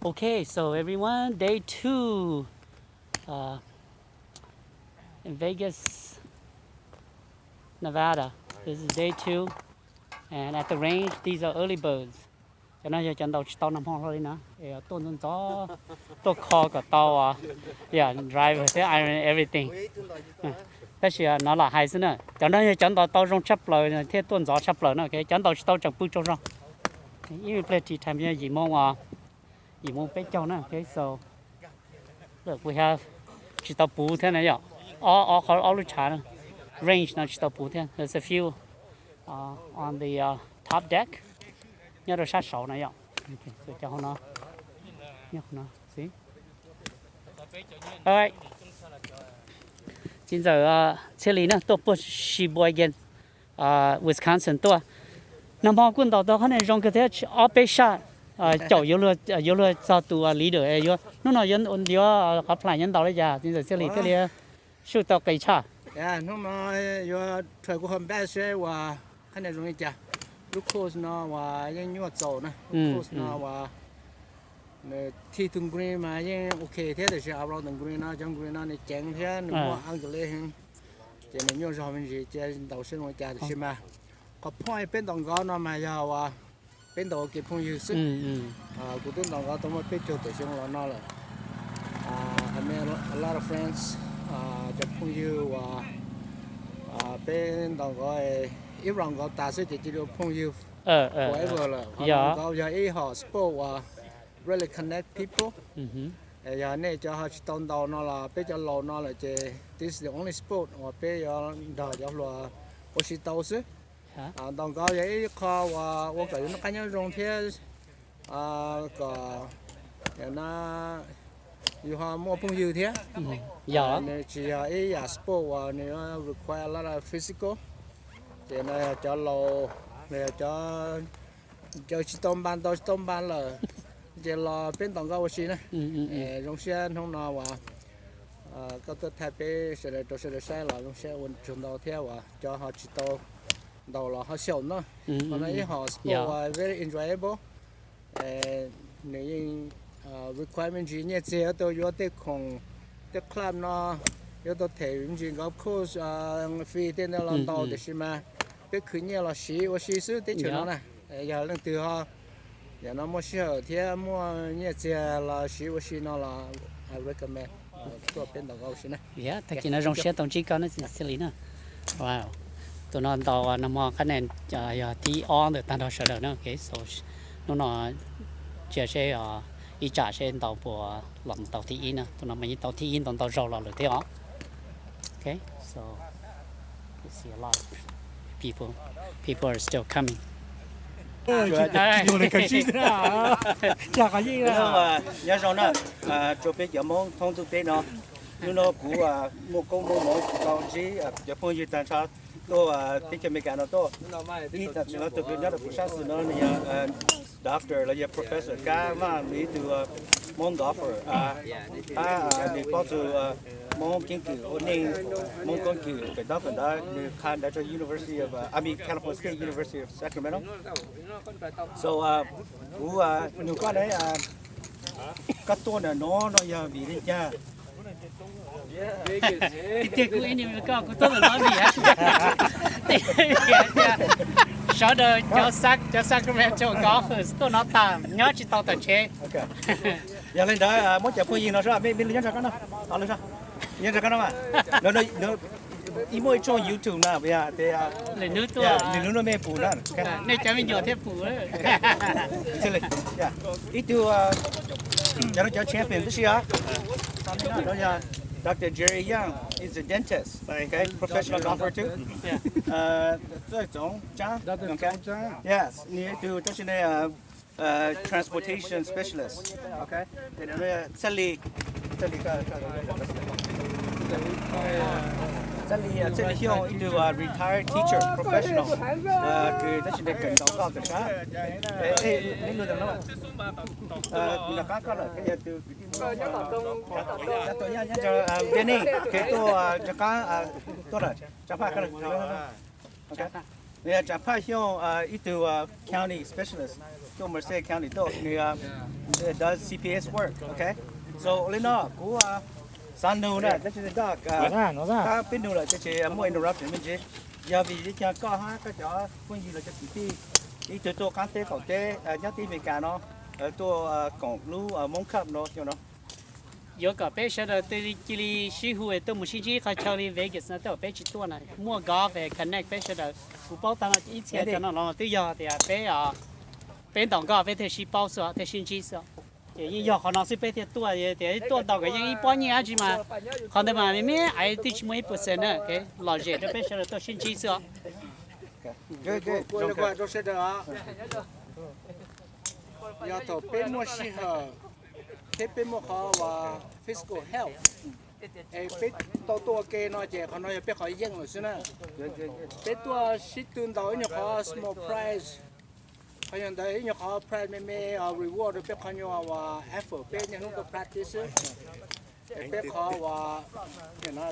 Okay, so everyone, day two, uh, in Vegas, Nevada. This is day two, and at the range, these are early birds. Cov no yog cov ntaus tsis tau nag hmo hlo li na, es tuaj ntxov ntxov, tuaj kho kom tau, yeah, driver thiab iron everything. Tab sis no lam hais xwb na, cov no yog cov ntaus tau zoo tshaj plaws thiab tuaj ntxov tshaj plaws na, cov ntaus tsis tau tseem pw tsaug zog. Ib me pliag tea time yog yim moo, yim moo peb caug na, okay, so look, we have, tsis tau puv thiab na yom, ob, ob, ob lub tshav na, range no tsis tau puv thiab, there's a few on the top deck, nyob rau sab saud na yom. Cov hauv no, nyob hauv no, see. All right. Txiv ntxawm Txhiaj Lis na tuaj puag Sheboygan, Wisconsin tuaj. Nag hmo kuj ntaus tau qhab nia zoo kawg thiab, ob peb shot caum yuav luag txog tus leader. Hnub no yuav, yuav qhov plan yuav ntaus li cas txiv ntxawm Txhiaj Lis thiaj li shoot tau qis tshaj? Hnub no yuav try kuv ho bet seb uas qhab nia zoo li cas. Lub course no uas yeej nyuaj txaus na, lub course no uas nws thij tus green mas yeej ok thiab, tiam sis around the green no, cov green no nws ceev thiab nws muaj ungulate heev, ces nws nyuaj zog me ntsis, cia ntaus seb zoo li cas. Tiam sis mas qhov point peb ntaus golf no mas yog uas peb ntaus ua ke phooj ywg xwb. Kuv twb ntaus golf tau muaj peb caug tawm xyoo los no lawm. I made a lot of friends, cov phooj ywg uas peb ntaus golf, ib round golf tas xwb ces cia li ua phooj ywg forever lawm. Golf yog ib hom sport uas really connect people. Yog nej cov ho tsis tau ntaus no los peb cov laus no lawm ces this is the only sport uas peb yuav nrog cov hluas ua si tau xwb. Ntaus golf yog ib qho uas ua kom yus noj qab nyob zoo thiab kom na yus ho muaj phooj ywg thiab. Nws tsis yog ib yam sport uas nws require a lot of physical, ces no yog cov laus, no yog cov caw tsis tau npas, ntaus tsis tau npas lawm, ces los peb ntaus golf ua si na. Zoo siab hnub no uas koj tuaj thaij peb sawv daws rau sawv daws saib los zoo siab ua tsaug ntau thiab uas cov ho tsis tau ntaus los ho xyaum no. Qhov no ib hom sport uas very enjoyable. Nws yeej require me ntsis nyiaj txiag, yuav tau yuav tej khoom, tej club no, yuav tau them me ntsis golf course fee tej ntawd los ntaus, tiam sis mas peb khwv nyiaj los siv ua si xwb teb chaws no na. Yog leej twg ho yam no muaj sij hawm thiab muaj nyiaj txiag los siv ua si no los I recommend tuaj peb ntaus golf ua si na. Tag kis no zoo siab tau ntsib koj na Txhiaj Lis na. Tus no ntaus nag hmo qhab nia yog thib ob ntawm tag nrho sawv daws na. Hnub no cia seb ib tsam seb ntaus puas los tau thib ib na. Tus no mas yeej tau thib ib ntau ntau zaus los lawm thiab os. Okay, so let's see a lot of people, people are still coming. Nyob zoo na, rau peb cov Hmoob thoob ntuj teb no. Hnub no kuv muaj koob muaj hmoov tau ntsib cov phooj ywg tag nrho tuaj teb chaws Amelikas no tuaj. Ib tug tsis no tus nyob rau kuv sab xis no nws yog doctor los yog professor Kab Vaj, nws ib tug Hmoob golfer, nws paub txog Hmoob keeb kwm ua neej, Hmoob keeb kwm kawm ntaub kawm ntawv, nws qha ntawv rau University of, I mean California State University of Sacramento. So kuv nug koj ne, koj tuaj ntawm no no yog vim li cas? Tiag tiag kuv ib nus koj, kuv tuaj ntawm no vim hais tias sawv daws cov Sacramento golfers tuaj no tas nyob tsis tau tom tsev. Yog li ntawd muab cov phooj ywg no, me lwm nyob nrog koj no, nyob nrog koj no mas, ib muaj ib tshooj YouTube na, lwm hnub tuaj, lwm hnub no mej pum na, nej cov me nyuam thiaj pum. Ib tug, cov no cov champion tib si os. Doctor Jerry Young is a dentist, okay, professional golfer too. Txawj Txoov Tsab, yes, nws ib tug tub si ne, transportation specialist, okay. Txhiaj Lis, Txhiaj Lis, Txhiaj Lis Xyooj ib tug retired teacher professional, kws tab sis ne kawm ntaus golf tawm sab. Neb lug ntawm no, kuv nco qab koj lawm, koj yog tus, Danny, kws tuaj rov qab tuaj lawm, tsav phaj koj lawm. Nws yog Tsam Phaj Xyooj, ib tug county specialist tuaj Merced County tuaj, nws does C P S work, okay? So ua li no kuv xav nug na, tab sis Doc, peb nug lawm tab sis muaj interruption me ntsis. Yog vim li cas koj hab koj cov phooj ywg los cov kwv tij, ib tug tuaj qaab teb qaum teb nyob teb Amelikas no, tuaj koom lub Moob Cup no xyoo no? Yuav kom peb sawv daws cia li sib hu tuaj mus sib ntsib qhov chaw li Vegas no, tej zaum peb tsis tuaj na, muaj golf connect peb sawv daws. Kuv paub tag no ib txhia cov no los twb yog tias peb, peb ntaus nkoj peb thiaj sib paub xwb, thiaj sib ntsib xwb. Ces yeej yog qhov no xwb peb thiaj tuaj, tias tuaj ntaus nkawd yeej ib pob nyiaj dab tsi mas, qhov ntawd mas me me aiv twb tsis muaj ib percent na, lom zem rau peb sawv daws tuaj sib ntsib xwb os. Yog thaum peb muaj sij hawm thiab peb muaj qhov uas physical health, es peb tau tuaj ua ke no ces qhov no yog peb qhov yeej lawm xwb na. Peb tuaj sib tw ntaus ib nyuag qhov small prize, qhov yog ntawd ib nyuag qhov prize me me, reward rau peb qhov nyuag uas effort peb niaj hnub tuaj practice xwb. Es peb qhov uas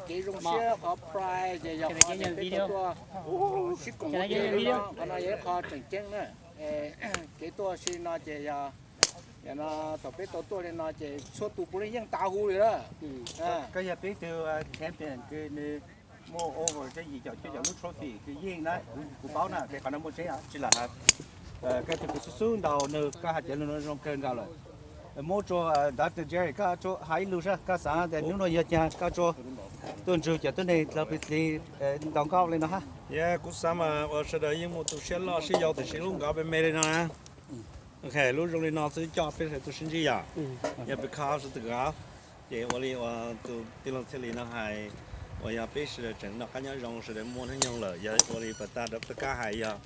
kev zoo siab qhov prize ces yog qhov peb tuaj sib koom ua ke, qhov no yog ib qho tseem ceeb na. Kev tuaj si no ces yog, yog no thaum peb tau tuaj li no ces txhua tus puav leej yeej tas hu li lawm. Koj yog peb tug champion kws nws muaj over yim caum cuaj caum lub trophy kws yeej na, kuv paub na, qhov no muaj tseeb tsis lam has. Koj tus kws xub xub ntaus nws, koj hais tias lug no zoo kawg nkaus lawm. Muab rua Doctor Jerry, koj hais ib lus saib koj xav tias hnub no yog caag koj rua tuaj ntsug cov tuab neeg dlau plig dlig ntaus nkauj li no hab. Kuv xav mas uas sawv daws yeej muaj tus siab loj siab yau tiam sis lub nkauj me me li no na. Lub zoo li no xwb coj peb sawv daws tuaj sib ntsib yom. Yog because of the golf, ces ua li uas tus tij laug Txhiaj Lis no hais, uas yog peb sawv daws tseem noj qab nyob zoo, sawv daws muaj hnub nyoog lawm, yog ua li pas tag rov rau kab hais yog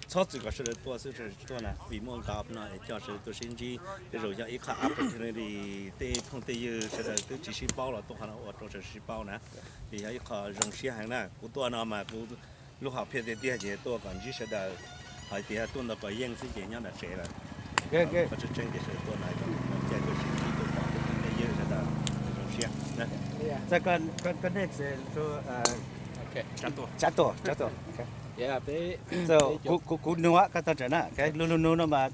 txhob txwm kom sawv daws tuaj xwb, sawv daws tsis tuaj na, vim muaj golf no es coj sawv daws tuaj sib ntsib, tej zaum yog ib qho opportunity, tej phooj tej ywg sawv daws twb tsis sib paub los tuaj qhov no ua rau sawv daws sib paub na, ces yog ib qho zoo siab heev na. Kuv tuaj no mas kuv lub hom phiaj tiag tiag ces tuaj kom ntsib sawv daws, hais tias tuaj ntaus kom yeej xwb ces nyob nram tsev lawm. Qhov tseeb tseeb ces sawv daws tuaj na, caij tuaj sib ntsib tuaj pom tej phooj tej ywg sawv daws zoo siab. Txawm koj next, tsab tuaj, tsab tuaj. Kuv nug koj tag nrho na, lug lug nug no mas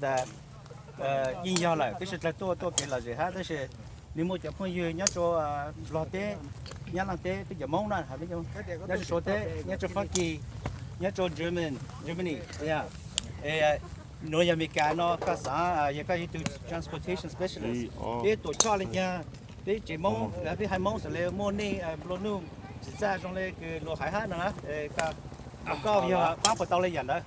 yeej yog lawm, peb sawv dlawg tuaj tuaj kev lom zem hab, tab sis nws muaj cov phooj ywg nyob rua Nplog teb, Nyab Laj teb, peb cov Moob na, nyob rua Suav teb, nyob rua Fab Kis, nyob rua German, Germany, nuav yog Amelikas no, koj xav, yog koj yog ib tug transportation specialist, peb tuam tshoj li caag, peb tsev Moob, peb haiv Moob xws le muaj neeg nplua nuj txim txaj zoo le kws luag haiv hab no na, koj yog pab puas tau le yam ntawd?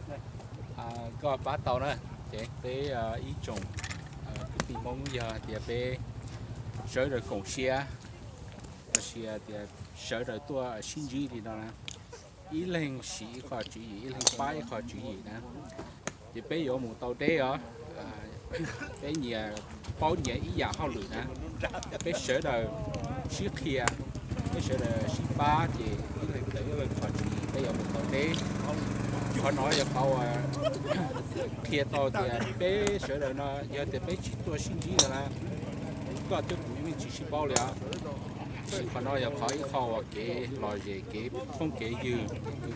Koj pab tau na, ces peb ib tsoom kwv tij Hmoob yog tias peb sawv daws koom siab, los sis tias sawv daws tuaj sib ntsib li no na, ib leeg siv ib qho tswv yim, ib leeg pab ib qho tswv yim na, ces peb yuav mus tau deb os. Peb nyias paub nyias ib yam hauj lwm na, peb sawv daws sib qhia, peb sawv daws sib pab ces ib leeg tawm ib leeg qhov tswv yim peb yuav mus tau deb. Qhov no yog qhov uas qhia tau tias peb sawv daws no yog tias peb tsis tuaj sib ntsib no na, koj thiab kuv yeej tsis sib paub li os. Qhov no yog qhov ib qho uas kev lom zem, kev phooj kev ywg,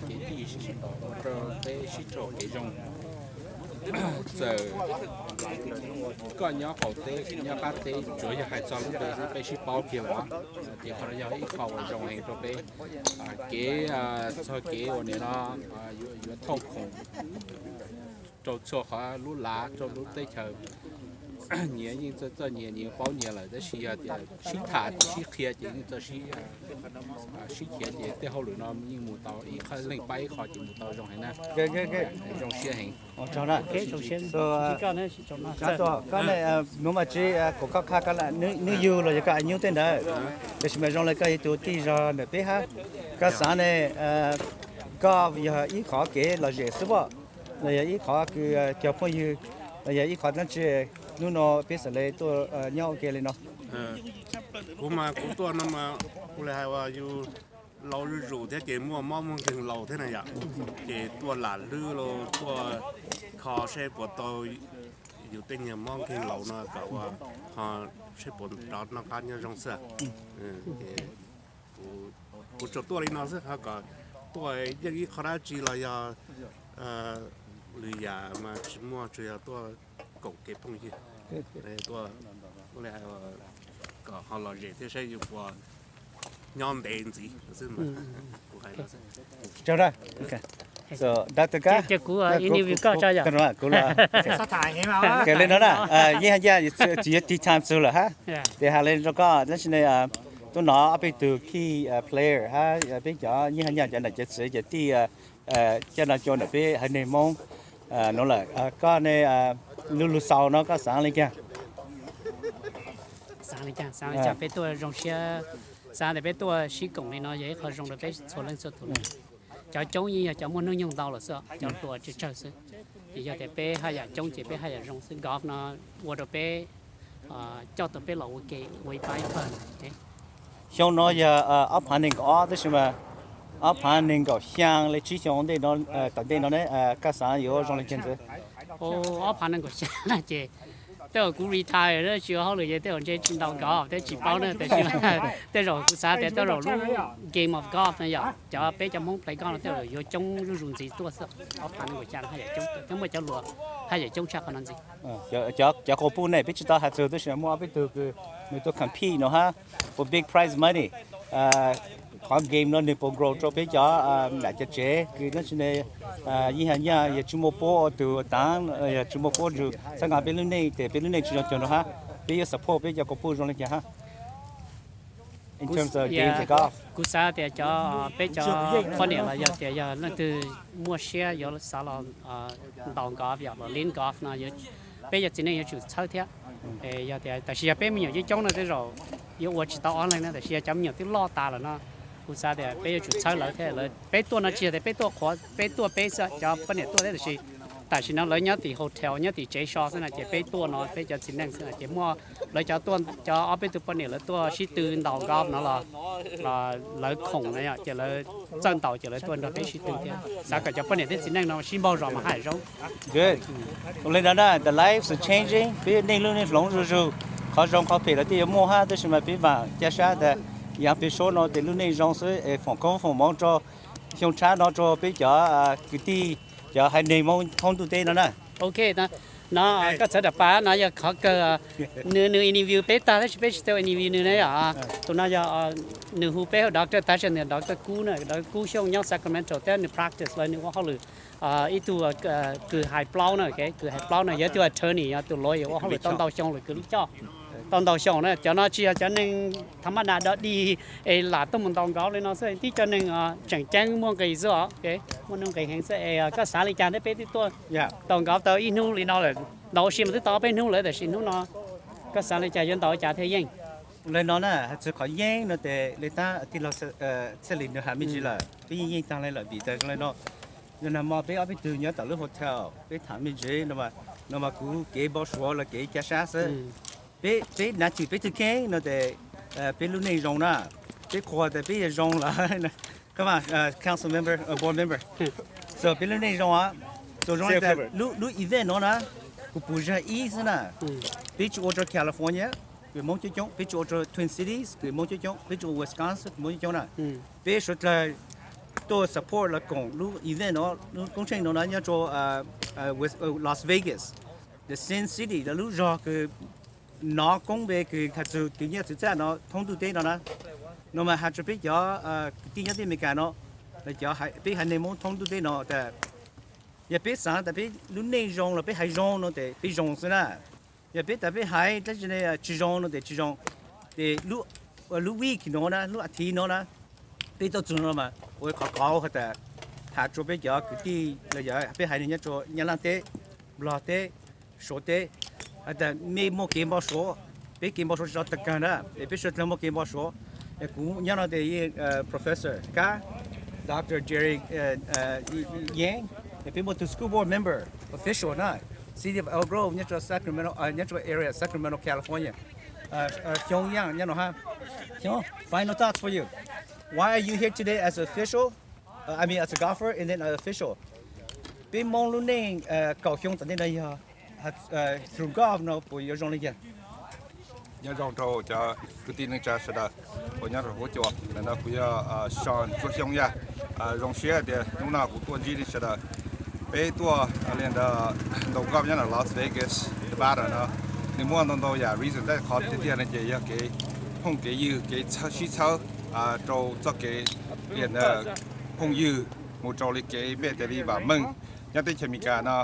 kev tij sib ntaus ua rau peb sib raug kev zoo. Txawm koj nyob qaum teb, nyob qab teb, tsuav yog hais txog lub npe xwb peb sib paub kiag lawm. Ces qhov no yog ib qho uas zoo heev rau peb. Kev, txog kev uas nim no yuav thooj khoom rau txhua qhov lub lav rau lub teb chaws. Nyias yeej txawj txawj nyias, nyias paub nyias lawm, tab sis yog tias sib tham sib qhia ces yeej txawj sib, sib khiav ces tej hauj lwm no yeej mus tau ib qho, leej pab ib qho ces mus tau zoo heev na. Zoo siab heev. Nuav mas tsis kom koj qha koj nwj yug los yog koj a nyuj tej ntawd, tab sis mas zoo le koj yog tus tij zog ntawm peb hab. Koj xav ne, koj yog ib qho kev lom zem xwb pob, los yog ib qho kws cog phooj ywg, los yog ib qho dlaab tsi hnub no peb xav le tuaj nyob ua ke li no? Kuv mas kuv tuaj no mas kuv le hais uas yus laus zuj zus thiab ces muaj mob muaj nkeeg laus thiab na yom, ces tuaj lam hlwb los tuaj kho seb puas tau yus tej nyuag mob nkeeg laus no kom ua ho seb puas rov noj qab nyob zoo xwb. Kuv tsuas tuaj li no xwb, ho kom tuaj yeej ib qho dab tsi los yog Lwm yam mas tsis muaj, tsuas yog tuaj koom kev phooj ywg, tuaj kom ho lom zem thiab saib yus puas nyob ntev ntxiv xwb. Cia kuv interview koj tso yom. Li no na, yeej haj yam tsis yuav tig time txug lawm hab. Ces has li rau koj tab sis ne, tuaj nov ob peb tug key player hab peb cov yeej haj yam cov nam cov txiv cov tij coj no cua ntawm peb haiv neeg Hmoob nuav lawm. Koj ne, lub lug xaus no koj xaav li cas? Xaav li cas, xaav li cas peb tuaj zoo siab, xaav tias peb tuaj sib koom li no yog ib qho zoo rau peb txhua leej txhua tus. Cov coob yeej yog cov muaj hnub nyoog ntau lawm xwb, cov hluas tsawg tsawg xwb. Ces yog tias peb haj yam coob ces peb haj yam zoo xwb. Golf no ua rau peb, coj tau peb los ua ke ua ib pab ib pawg. Xyoo no yog ob phav nees nkaum ob tab sis mas ob phav nees nkaum xyaa li tsib xyoo ntej no, tom ntej no ne, koj xaav yuav zoo li cas ntxiv? Ob phav nees nkaum xyaa na ces tej zaum kuv retire tsis ua hauj lwm ces tej zaum ntshe tsis ntaus golf thiab tsis paub na, tab sis tej zaum kuv xav tias tej zaum lub game of golf no yog cov peb cov Hmoob play golf no tej zaum yuav coob zuj zus ntxiv tuaj xwb. Ob phav nees nkaum xyaa no haj yam coob thiab muaj cov hluas haj yam coob tshaj qhov no ntxiv. Cov quas puj ne peb tsis tau has txug tab sis muaj ob peb tug kws nws tuaj compete no hab, for big prize money. Qhov game no nws puas grow rau peb cov nam cov tsev kws tab sis ne, yeej haj yam yog tsis muaj puab ua tug taav, yog tsis muaj puab zug txhawb nqa peb lub neej ces peb lub neej tsis zoo cuag no hab. Peb yuav support peb cov quas puj zoo li cas hab? Kuv xav tias cov, peb cov poj niam los yog tias yog leej twg muaj siab yuav xav los ntaus golf yom, los lin golf no, peb cov txiv neej yuav tsum txhawb thiab. Yog tias tab sis yog peb me nyuam coob coob no tej zaum yuav ua tsis tau ob leeg na, tab sis yog cov me nyuam twb loj tas lawm no, kuv xav tias peb yuav tsum txhawb lawv thiab. Peb tuaj no tsis yog tias peb tuaj qhuav, peb tuaj peb xwb, cov poj niam tuaj thiab tab sis tam sim no lawv nyob tim hotel nyob tim tsev so xwb na, ces peb tuaj no peb cov txiv neej xwb na, ces muaj lawv cov tuaj, cov ob peb tug poj niam lawv tuaj sib tw ntaus golf no los lawv khoom na yom, ces lawv txawj ntaus ces lawv tuaj nrog peb sib tw thiab. Xav kom cov poj niam thiab txiv neej no sib npaug zos mas haj zoo. Good. Ua li no na, the life is changing, peb neej lub neej hloov zuj zug, qhov zoo qhov phem los tej yuav muaj hab, tab sis mas peb mam ca sab tas yav peb suab no ces lub neej zoo xwb es foom koob foom moov rau xyoo tshab no rau peb cov kwv tij, cov haiv neeg Hmoob thoob ntuj teb no na. Ok, no koj txhawv rov pab no yog qhov kawg, nws, nws interview peb tag tab sis peb tsis tau interview nws na yom. Tus no yog, nws hu peb hu Doctor, tab sis nws Doctor Kub na, Doctor Kub Xyooj nyob Sacramento thiab nws practice los nws ua hauj lwm ib tug kws hais plaub na, kws hais plaub no yog ib tug attorney, yog tus lawyer ua hauj lwm tau ntau xyoo lawm, kws lub coj tau ntau xyoo na. Cov no tsis yog cov neeg tha ma da dog dig es lam tuaj mus ntaus golf li no xwb, tib cov neeg tseem ceeb muaj nqis xwb os, muaj nuj nqis heev xwb. Es koj xav li cas thiab, peb twb tuaj ntaus golf tau ib hnub li no lawm, ntaus ua si mas twb tau ob peb hnub lawm, tab sis hnub no koj xav li cas, yuav ntaus ua cas thiaj yeej? Li no na, hais txog qhov yeej no ces li tab tij laug Txhiaj Lis nws has me ntsis lawm, peb yeej yeej tag li lawm vim tas li no, nag hmo peb ob peb tug nyob tom lub hotel peb tham me ntsis no mas kuv kev npau suav los kev ca sab xwb. Peb, peb nav cim peb tug kheej no ces peb lub neej zoo na, peb qhuas tas peb yuav zoo lawm. Come on, council member, board member. So peb lub neej zoo, so zoo tas lub event no na, kuv pum zag ib xwb na, peb tsis ua rau California kws Hmoob coob coob, peb tsis ua rau Twin Cities kws Hmoob coob coob, peb tsis ua Wisconsin kws Hmoob coob coob na. Peb suav dlawg tuaj support los koom lub event no, lub koob tsheej no na nyob rau Las Vegas, the Sin City, lub zog kws nov koob npe kws has txug tus nyiaj txwv txaj no thoob ntuj teb no na. No mas has rau peb cov kwv tij nyob teb Amelikas no, los cov peb haiv neeg Hmoob thoob ntuj teb no tas, yog peb xaav tas peb lub neej zoo los peb hais zoo no tes peb zoo xwb na. Yog peb tas peb hais tab sis tsis zoo no tes tsis zoo. Ces lub week no na, lub athiv no na, peb tuaj txug no mas ua qhov kauv has tas, has rua peb cov kwv tij los yog peb haiv neeg nyob rua Nyab Laj teb, Nplog teb, Suav teb, has tas mej muaj kev npau suav, peb kev npau suav tsi tau tag kag na, es peb suav dlawg muaj kev npau suav. Es kuv nyob no tes yeej Professor Kab, Doctor Jerry Yang, es peb muaj tug school board member official na, City of Elk Grove, nyob rua Sacramento, nyob rua area Sacramento, California. Xyoo Yang nyob no hab. Xyoo, final thoughts for you. Why are you here today as an official? I mean, as a golfer and then an official. Peb Moob lub neej kaum xyoo tom ntej no yog through golf no puas yuav zoo li cas? Nyob zoo rau cov kwv tij neej tsa sawv daws uas nyob rau huab cua. Ntawm no kuv yog Sean Txuas Xyooj Yaj. Zoo siab tias hnub no kuv tuaj ntsib nej sawv daws. Peb tuaj li ntawd ntaus golf nyob ntawm Las Vegas, Nevada no, nws muaj ntau ntau yam reason, tab qhov tiag tiag no ces yog kev phooj kev ywg, kev sib txhawb rau txoj kev li ntawd phooj ywg mus rau li kev npe tias li vam meej nyob teb chaws Amelikas no.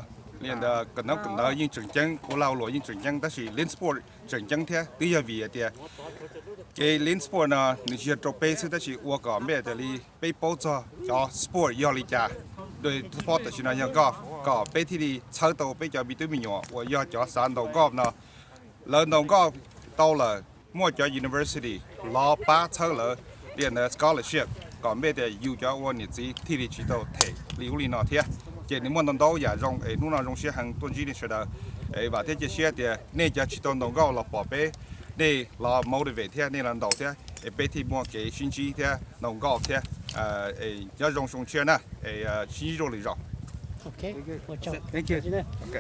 Li ntawd kawm ntawv kawm ntawv yeej tseem ceeb, ua lag ua luam yeej tseem ceeb, tab sis league sport tseem ceeb thiab. Twb yog vim hais tias kev league sport no nws tsis yog rau peb xwb, tab sis ua kom npe tias li peb paub txog cov sport yog li cas. Dua ib qho tam sim no yog golf, kom peb thiaj li txhawb tau peb cov me tub me nyuam uas yog cov xav ntaus golf no, lawv ntaus golf tau lawm, muaj cov university los pab txhawb lawv li ntawd scholarship, kom npe tias yus cov ua niam txiv thiaj li tsis tau them li ub li no thiab. Ces nws muaj ntau ntau yam zoo es hnub no zoo siab heev tuaj ntsib nej sawv daws. Es vam thiab cia siab tias nej cov tsis tau ntaus golf los pom peb, nej los motivate thiab nej los ntaus thiab, es peb thiaj muaj kev sib ntsib thiab ntaus golf thiab. Es nyob zoo xyoo tshiab na, es sib ntsib dua lwm zaus.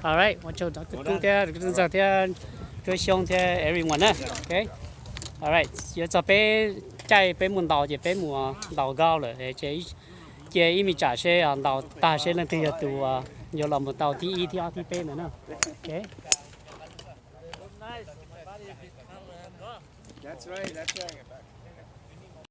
All right, ua tsaug cov tub thiab ntxawg thiab Tsuab Xyooj thiab everyone na. All right, yuav txog peb caij peb mus ntaus ces peb mus ntaus golf lawm, ces cia ib me tsam seb ntaus tag seb leej twg yog tus yuav los mus tau thib ib thib ob thib peb ntawd na.